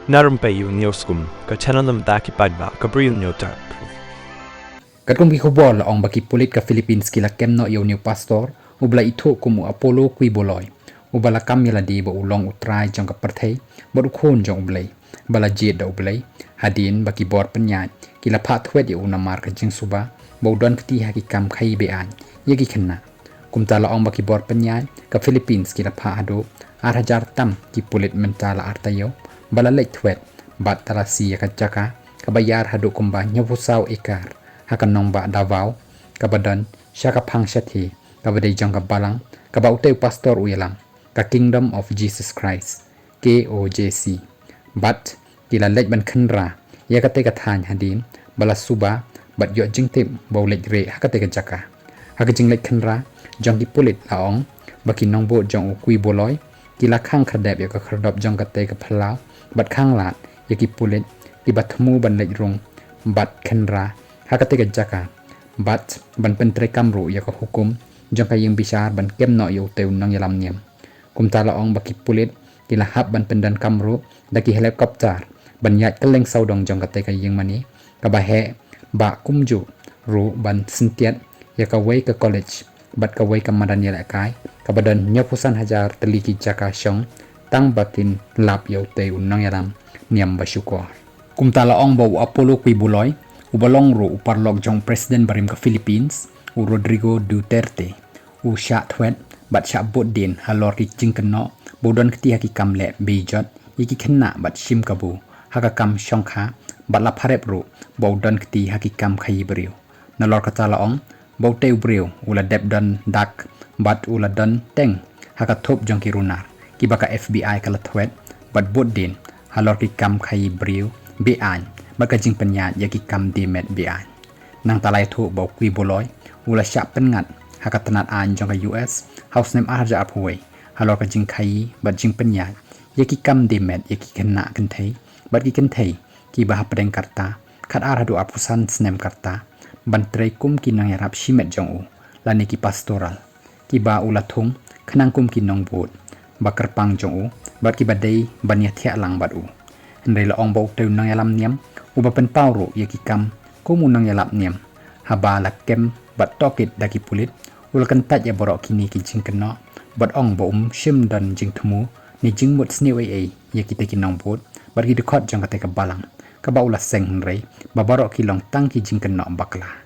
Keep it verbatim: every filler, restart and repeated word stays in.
Narum pei u Newskum, ka channel nam da ki paidbah ka bri u Newtap. Katkum ki khubor la ong ba ki pulit ka Philippines ki la kem noh ïa u new pastor, u ba la ithuh kum u Apollo Kwiboloi, u ba la kam ïa lade ba u long u trai jong ka pyrthei, bad u khun jong u Blei, ba la jied da u Blei, hadien ba ki bor pynïaid ki la phah thwet ïa u namar ka jingsuba ba u don kti ha ki kam khaïi be-aiñ ïa ki khynnah. Kumta la ong ba ki bor pynïaid ka Philippines ki la phah haduh ar hajar tam ki pulit mynta la ar taïew ba la leit thwet bad talasi ïa ka jaka kaba ïar haduh kumba hynñiewphew saw ekar ha ka nongbah Davao, kaba don sha ka phang shathie kaba dei jong ka balang kaba utei u pastor u ïalam, ka Kingdom of Jesus Christ, K O J C. Bad ki la leit ban khynra ïa katei ka thaiñ hadien ba la suba bad ïoh jingtip ba u leit rieh ha katei ka jaka. Ha ka jingleit khynra jong ki pulit la ong ba ki nongbud jong u Kwiboloi ki la khang khyrdep ïa ka khyrdop jong katei ka phyllaw bad khang lad ïa ki pulit kiba thmu ban leit rung bad khynra ha katei ka jaka bad ban pyntreikam ruh ïa ka hukum jong ka ïingbishar ban kem noh ïa utei u nongïalam niam. Kumta la ong ba ki pulit ki la hap ban pyndonkam ruh da ki helicopter ban ïaid kylleng sawdong jong katei ka ïingmane kaba heh, bad kumjuh ruh ban syntiat ïa kawei ka college bad kawei ka madan ïalehkai kaba don hynñiewphew san hajar tylli ki jaka shong tang ba kin lap ïa utei u nongïalam niam ba shukor. Kumta la ong ba u Apollo Kwiboloi, u ba long ruh u paralok jong u President barim ka Philippines, u Rodrigo Duterte, u shah thwet bad shah bud dien halor ki jingkynnoh ba u don kti ha ki kam leh bejot ïa ki khynnah bad shim kabu ha ka kam shongkha bad la pharep ruh ba u don kti ha ki kam khaïi briew. Nalor kata la ong ba utei u briew u la dep don dak bad u la don teng ha ka thup jong ki runar kiba ka F B I ka la thwet bad bud dien halor ki kam khaïi briew be-aiñ bad ka jingpynïaid ïa ki kam die met be-aiñ. Nangta la ïathuh ba u Kwiboloi u la shah pynngat ha ka tnat aiñ jong ka U S ha u snem ar hajar arphew wei halor ka jingkhaïi bad jingpynïaid ïa ki kam die met ïa ki khynnah kynthei bad ki kynthei kiba hapdeng ka rta khatar haduh arphew san snem ka rta ban trei kum ki nongïarap shimet jong u lane ki pastoral kiba u la thung khnang kum ki nongbud ba kyrpang jong u bad kiba dei ban ïathiah lang bad u. Hynrei la ong ba utei u nongïalam niam u ba pynpaw ruh ïa ki kam kum u nongïalap niam haba la kem bad tohkit da ki pulit, u la kyntait ïa baroh kine ki jingkynnoh bad ong ba um shym don jingthmu ne jingmut sniew ei ei ïa kitei ki nongbud bad ki dkhot jong katei ka balang kaba u la seng, hynrei ba baroh ki long tang ki jingkynnoh bakla.